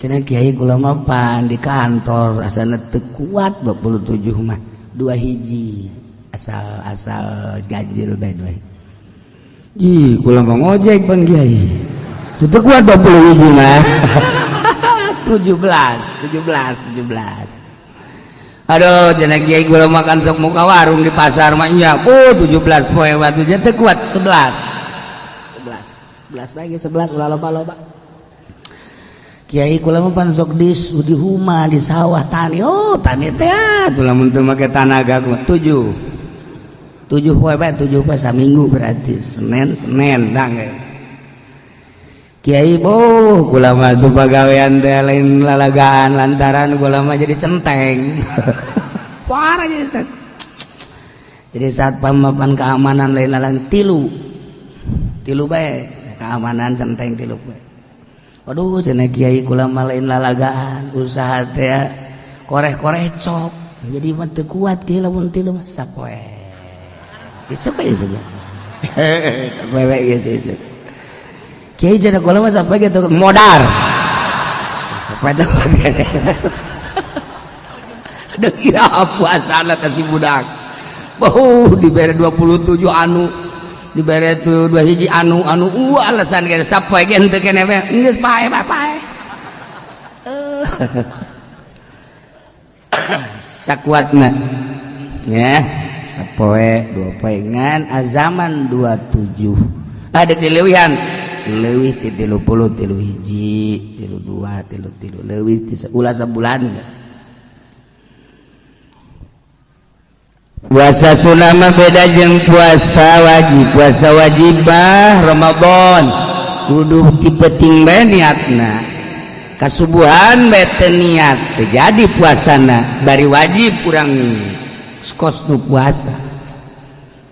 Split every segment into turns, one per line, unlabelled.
Cenah kiai kula mah pan di kantor asana teu kuat 27 mah dua hiji asal asal ganjil bae dua. Ji kula mah ngojek pan kiai. Teu kuat 20 hiji mah. 17 17 17. Aduh cenah kiai kula makan sok muka warung di pasar mah nya. Oh 17 poe batu teu kuat 11. 11 11 bae 11 ulah loba-loba. Kiai kula mah pan sok di huma di sawah tani, oh tani teh atuh lamun teu make tanaga kumaha 7 7 poe bae 7 poe saminggu berarti Senin Senin dang. Kiai boh kula mah tuh pagawean teh lain lalagaan lantaran kula mah jadi centeng. Parah ya Ustaz. Jadi saat pamapan keamanan lain lain tilu tilu bae keamanan centeng tilu bae. Aduh cenah kiai kula mah lain lalagaan usaha teh koreh-koreh cok jadi mah teu kuat kiai lamun tilu mah sapoe. Isuk aja saja. Sapoe bae geus isuk. Kiai cenah kula mah sapoe gitu modar. Sapoe teh aduh kira puasana ka si budak. Bau dibere 27 anu dibere tuh dua hiji anu anu alasan ge sapoe ge henteu keneh we geus pae pae pae. Sakuatna ya sapoe dua poe ngan azaman 27 ada dileuwihan leuwih ti 30 tilu hiji tilu dua tilu tilu leuwih ti ulah sabulan. Puasa sunnah mah beda jeung puasa wajib. Puasa wajibah Ramadan kudu ti peuting bae niatna. Kasubuhan bae teu niat teu jadi puasana bari wajib kurang skos nu puasa.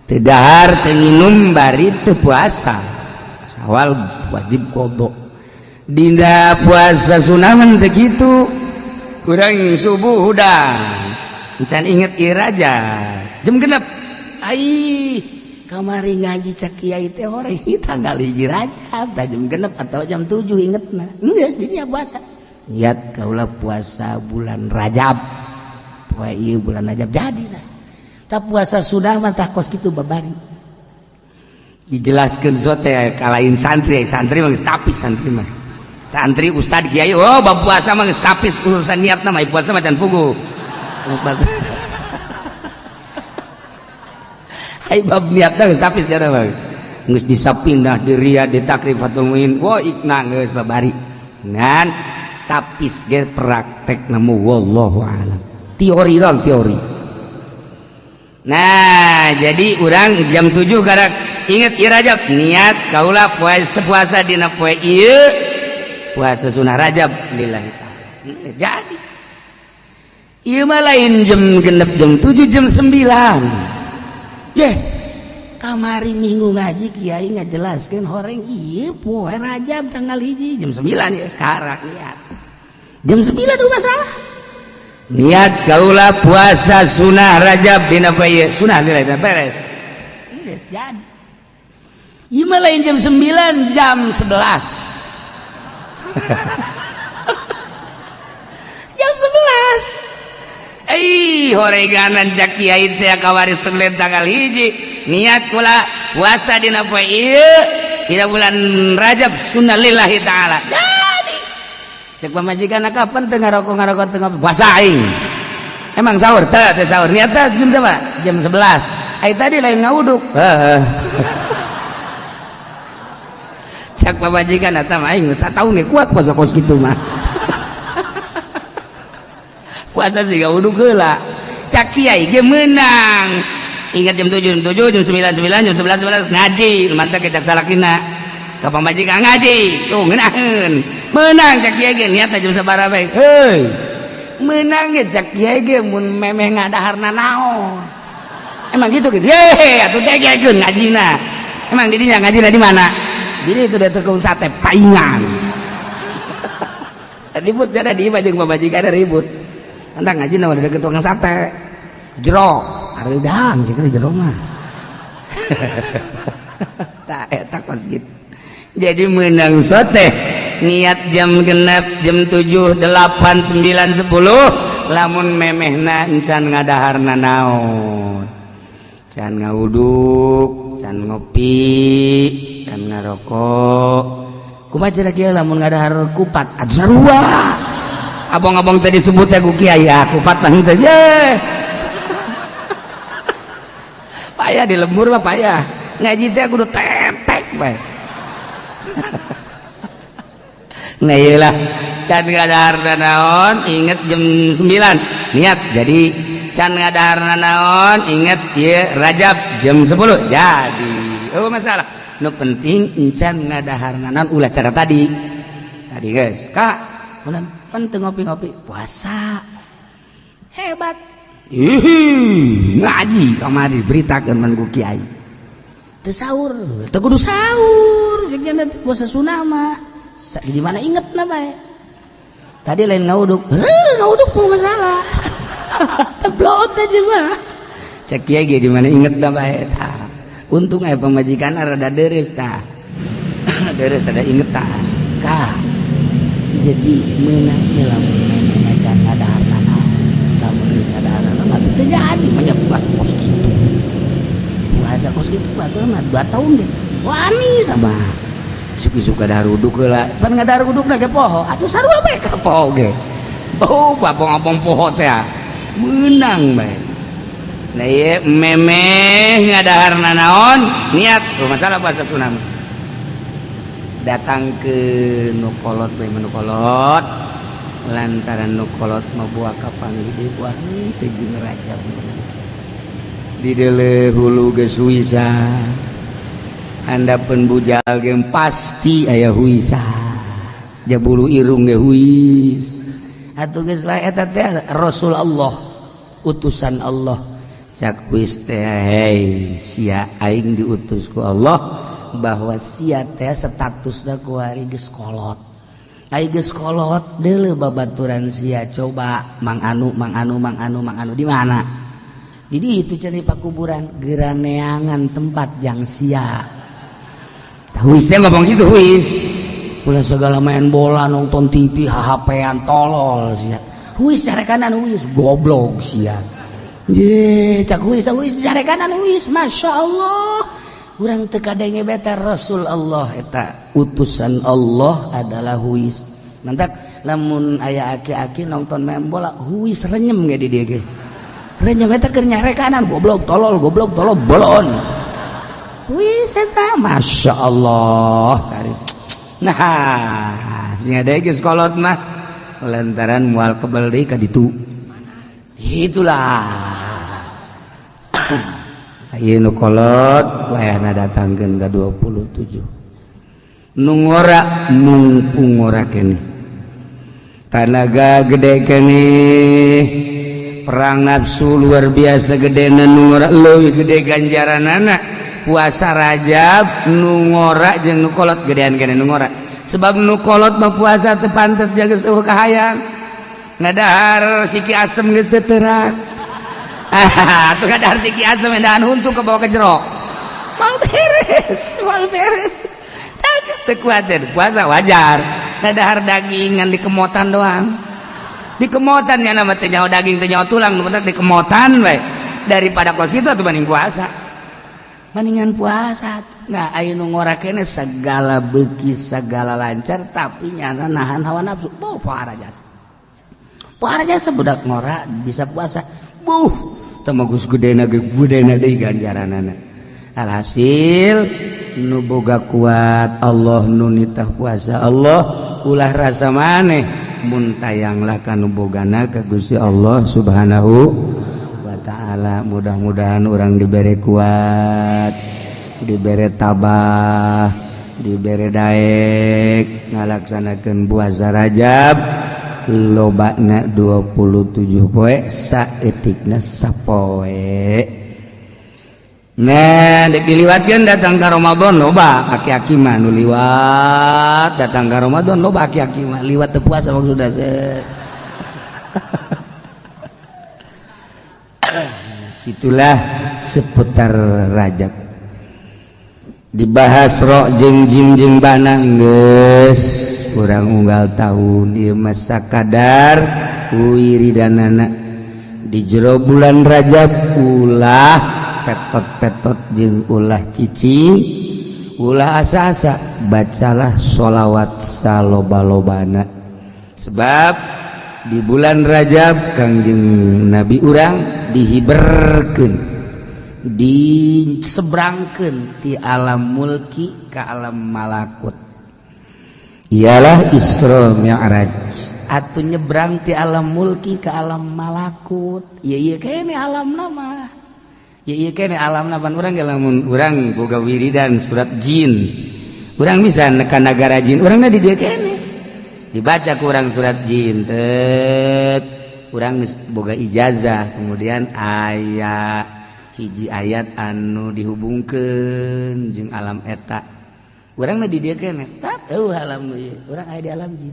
Teu dahar teu nginum bari teu puasa. Sawal wajib qada. Dina puasa sunnah mah teu kitu. Kurang subuh udah encan inget ieu raja jam genep ai kamari ngaji cak kiai teh horeng tanggal 1 Rajab tah jam genep atau jam 7 ingetna geus dinya puasa niat kaula puasa bulan Rajab poe ieu bulan Rajab jadi dah tah puasa sudah mah tah kos kitu babari dijelaskeun sote kalain santri santri mah geus tapis santri mah santri ustad kiai oh bab puasa mah geus tapis urusan niatna mah puasa mah can puguh. Hai bab niatna geus tapis jana mah. Geus disapindah di Riyadh di Takrib Fathul Muin. Wah ikna geus babari. Ngan tapis ge praktek nemu wallahu alam. Teori dong teori. Nah, jadi urang jam 7 karak inget ieu Rajab niat kaula puasa puasa dina poe ieu puasa sunah Rajab lillahi ta'ala. Geus jadi. Ieu mah lain jam genep jam 7 jam 9. Jeh, kamari minggu ngaji kiai ngajelaskeun horeng ieu poe Rajab tanggal 1 jam 9 ya karak niat. Jam 9 udah masalah. Niat kaula puasa sunah Rajab dina poe ieu sunah nilai beres. Geus jadi. Ieu mah lain jam 9 jam 11. Jam 11. Ih, horeganan cak kiai teh kawari Senin tanggal 1 niat kula puasa dina poe ieu dina bulan Rajab sunnah lillahi ta'ala. Jadi cek pamajikan kapan teu ngarokok-ngarokok teu puasa aing. Emang sahur teu teu sahur niat teh jam berapa? Jam 11. Ai tadi lain ngawuduk. Heeh. Cek pamajikan eta mah aing sataun ge kuat puasa kos kitu mah. Puasa sih gak wudhu heula cak kiai ge menang ingat jam 7 jam 7 jam 9 9 jam 11 11 ngaji mantap ke cak salakina ka pamajikan ngaji tuh ngeunaheun menang cak kiai ge niat jam sabaraha bae heuy menang ge cak kiai ge mun memeh ngadaharna naon emang gitu gitu heh atuh degekeun ngajina emang didinya ngajina di mana jadi itu udah tukang sate paingan ribut jadi di imah jeung pamajikan ribut entah ngaji na udah deket tukang sate jero areudang sih jero mah tak eta kos gitu jadi menang sote Niat jam 6, jam 7, 8, 9, 10, lamun memehna encan ngadahar nanaon, can ngawuduk, can ngopi, can ngarokok. Kumaha cenah kieu lamun ngadahar kupat atuh sarua? Abong-abong tadi sebut teh ku kiai, ah, kupat mah henteu ye. Payah di lembur mah, payah ngaji teh kudu tetek bae. Nah, iyalah, can ngadahar naon, inget jam 9 niat jadi. Can ngadahar naon, inget ieu Rajab jam 10 jadi. Oh, masalah nu penting encan ngadahar naon, ulah cara tadi tadi, guys. Kak, ulah penting ngopi-ngopi puasa hebat. Ih, ngaji kamari beritakeun man ku kiai teu sahur, teu kudu sahur jeung puasa sunah mah di mana inget na bae. Tadi lain ngauduk, heuh, ngauduk mau masalah teblot aja mah. Cek kiai ge di mana inget na bae. Tah, untung aya pamajikan rada deres, tah deres ada inget. Tah kah, jadi meunang lamun memeh can ngadahar naon. Lamun geus ngadahar naon mah teu jadi mah puasa kos kitu. Puasa kos kitu batur mah 2 tahun deh wani tah mah. Suka-suka dahar uduk heula pan, ngadahar uduk ge poho atuh, sarua bae ka poho ge. Oh, abong-abong poho teh meunang bae. Nah, ieu memeh ngadahar nanaon niat. Oh, masalah puasa sunah mah datang ke nu kolot bae, nu kolot lantaran nu kolot mah buah kapanggih deui, buah teu jeung Rajab di deuleu hulu geus huisa, handapeun bujal ge pasti aya huisa, jabulu irung ge huis atuh geus lah. Eta teh Rasul Allah, utusan Allah. Cak huis teh, "Hei sia, aing diutus ku Allah bahwa sia teh statusna kuari geus kolot. Ai geus kolot, deuleu babaturan sia, coba Mang Anu, Mang Anu, Mang Anu, Mang Anu di mana?" Di itu cari pakuburan geraneangan tempat yang sia. Huis teh ngomong gitu. Huis ulah segala main bola, nonton TV, HP-an, tolol sia. Huis carekanan, huis goblok sia. Ye, cak huis, huis carekanan huis. Masya Allah, urang teu kadenge beta Rasul Allah eta utusan Allah adalah huis. Mantak lamun aya aki-aki nonton main bola, huis renyem ge di dieu ge renyem. Eta keur nyarekanan, goblok tolol, goblok tolol, bolon. Wih, eta Masya Allah. Nah, sing ada geus kolot mah lantaran moal kebel deui ka ditu. Itulah. Ieu nu kolot wayahna datangkeun ka 27. Nu ngora mumpung ngora keneh. Tanaga gede keneh. Perang nafsu luar biasa gede. Nu ngora leuwih gede ganjaranana. Puasa Rajab nu ngora jeung nu kolot gedean kene nu ngora, sebab nu kolot mah puasa teu pantes, jaga eueuh kahayang, ngadahar siki asem geus teu terak. Ah, atuh ngadahar siki asem edahan huntu ke bawah ke jero, mal beres, mal beres. Geus teu kuatir puasa, wajar ngadahar daging ngan dikemotan doang. Dikemotan ya nama teh nyawa daging, teh nyawa tulang, nu penting dikemotan bae. Daripada kos kitu atuh banding puasa, mendingan puasa. Nah, ayo nu ngora kene segala beuki segala lancar, tapi nyana nahan hawa nafsu. Oh, pohara jasa, pohara jasa budak ngora bisa puasa. Buh, teu mah geus gedena ge gedena deui ganjaranana. Alhasil nu boga kuat Allah, nu nitah puasa Allah, ulah rasa maneh mun tayanglah kanu bogana ka Gusti Allah Subhanahu wa ta'ala. Mudah-mudahan orang diberi kuat, diberi tabah, diberi daek ngalaksanakeun puasa Rajab lobana 27 poe, saeutikna sapoe. Nah, dek diliwatkeun datang ka Ramadan loba aki-aki mah nu liwat datang ka Ramadan, loba aki-aki mah liwat teu puasa maksudna. Itulah seputar Rajab. Dibahas ro jeung jim jeung bana, geus kurang unggal tahun. Ieu mah sakadar wiridanana di jero bulan Rajab. Ulah petot-petot jeung ulah cicing, ulah asa-asa, bacalah sholawat saloba-lobana, sebab di bulan Rajab Kangjeng Nabi urang dihiberkeun, diseberangkeun di alam mulki ke alam malakut, ialah Isra Mi'raj atau nyebrang ti alam mulki ke alam malakut. Iya iya kene alam nama, iya iya kene alam nama. Urang ge lamun urang boga wiridan surat jin, urang bisa ka nagara jin. Urangna di dieu kene, dibaca ku urang surat jin tet, urang geus boga ijazah. Kemudian aya hiji ayat anu dihubungkeun jeung alam eta, urang mah di dieu kene tak eueuh alam ieu, urang aya di alam jin.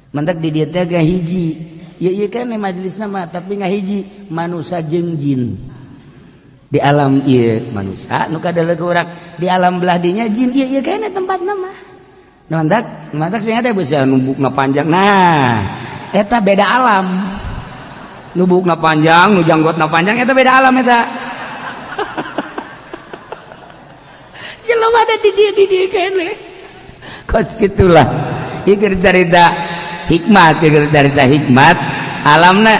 Mantak di dieu teh hiji, ieu ieu kene majelisna mah, tapi ngahiji manusia jeung jin. Di alam ieu manusia nu kadeuleuk urang, di alam belah dinya jin. Ieu ieu kene tempatna mah. Mantak mantak sing ada bisa nu buukna panjang, nah eta beda alam. Nu buukna panjang, nu janggotna panjang, eta beda alam. Eta jelema ada di dieu kene, kos gitulah. Ieu carita hikmat, ieu carita hikmat alamna.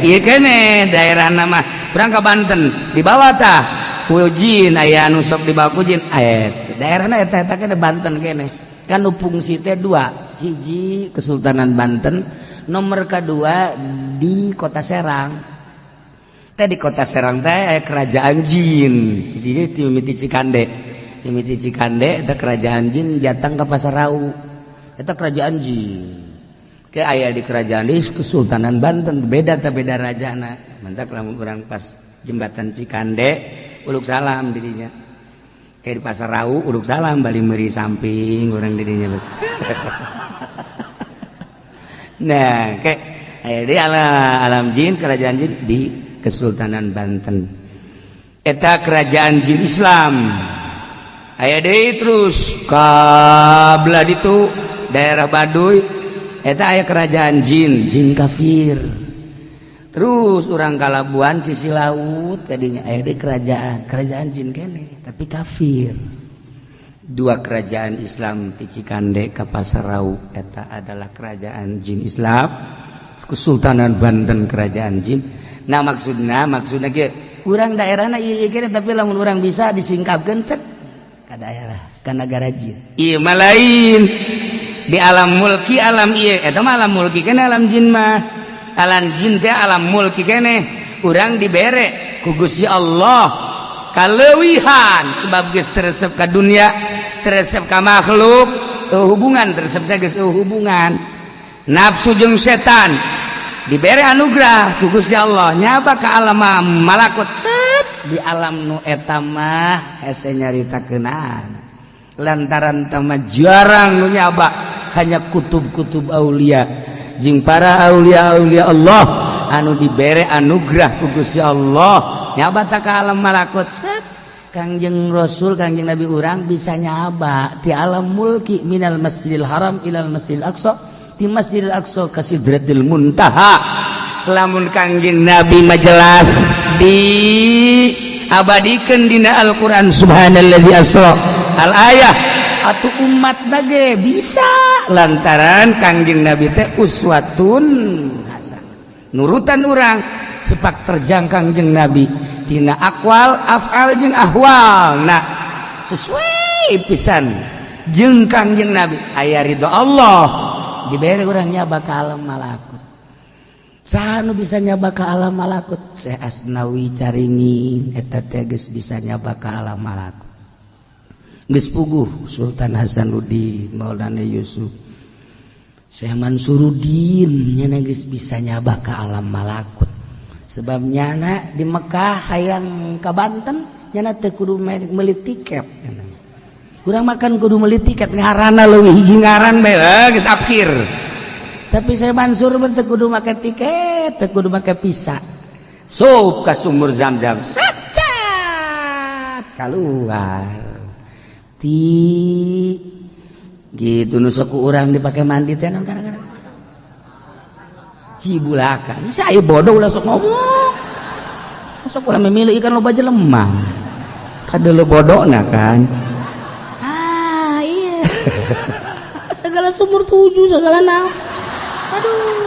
Ieu kene daerah nama urang ka Banten, dibawa tah ku jin, aya anu sok dibawa ku jin. Daerahna eta eta kene, Banten kene kan. Nu fungsi teh dua, hiji Kesultanan Banten, nomor kedua di Kota Serang teh. Di Kota Serang teh aya kerajaan jin. Jadi ti mimiti Cikande, mimiti Cikande eta kerajaan jin, jatang ke Pasar Rau eta kerajaan jin. Ke aya di kerajaan di Kesultanan Banten beda teh, beda rajana. Mantak lamun urang pas jembatan Cikande uluk salam dirinya, kayak di Pasar Rau uluk salam, bali meri samping urang dirinya. Nah, kayak aya di alam, alam jin, kerajaan jin di Kesultanan Banten eta kerajaan jin Islam. Aya deui terus ka belah ditu, daerah Baduy, eta aya kerajaan jin, jin kafir. Terus urang kalabuan sisi laut tadinya aya deui kerajaan, kerajaan jin kene tapi kafir. Dua kerajaan Islam di Cikande ka Pasar Rau eta adalah kerajaan jin Islam, Kesultanan Banten kerajaan jin. Nah, maksudna maksudna ge urang daerahna ieu ieu kene, tapi lamun urang bisa disingkapkeun tek ka daerah, ka nagara jin. Ieu mah lain di alam mulki, alam ieu eta mah alam mulki kene. Alam jin mah, alam jin teh alam mulki kene. Urang dibere ku Gusti Allah kaleuwihan, sebab geus teresep ka dunia, teresep ka makhluk, hubungan teresep teh geus hubungan nafsu jeung setan. Dibere anugerah ku Gusti Allah nyaba ka alam malakut, set. Di alam nu eta mah hese nyaritakeunana, lantaran tama jarang nu nyaba, hanya kutub-kutub aulia jeung para aulia-aulia Allah anu dibere anugerah ku Gusti Allah nyaba ta ka alam malakut, set. Kangjeng Rasul, Kangjeng Nabi urang bisa nyaba di alam mulki, minal Masjidil Haram ilal Masjidil Aqsa, di Masjidil Aqsa ka Sidratil Muntaha. Lamun Kangjeng Nabi mah jelas di abadikan dina Al-Qur'an, subhanallazi asra al ayah. Atau umat nage bisa lantaran Kangjeng Nabi teh uswatun hasanah, nurutan urang sepak terjang Kangjeng Nabi tina akwal, afal jeung ahwal. Nah, sesuai pisan jeung Kangjeng Nabi, aya ridho Allah, dibere urang nyaba ka alam malakut. Saha nu bisa nyaba ka alam malakut? Syekh Asnawi Caringin eta teh geus bisa nyaba ka alam malakut, geus puguh. Sultan Hasanuddin, Maulana Yusuf, Syekh Mansuruddin nyana geus bisa nyaba ka alam malakut, sebab nyana di Mekah hayang ka Banten, nyana teu kudu meuli tiket. Urang makan kudu meuli tiket, ngaranna leuwih hiji ngaran bae geus apkir. Tapi Syekh Mansur mah teu kudu make tiket, teu kudu make visa, sup ka sumur Zam-zam, sacat keluar. Gusti gitu nu sok urang dipake mandi teh naon kadang-kadang Cibulakan. Saya bodoh, ulah sok ngomong, sok ulah memilih ikan loba jelema kada bodoh. Nah kan, ah iya, segala sumur tujuh, segala naon, aduh.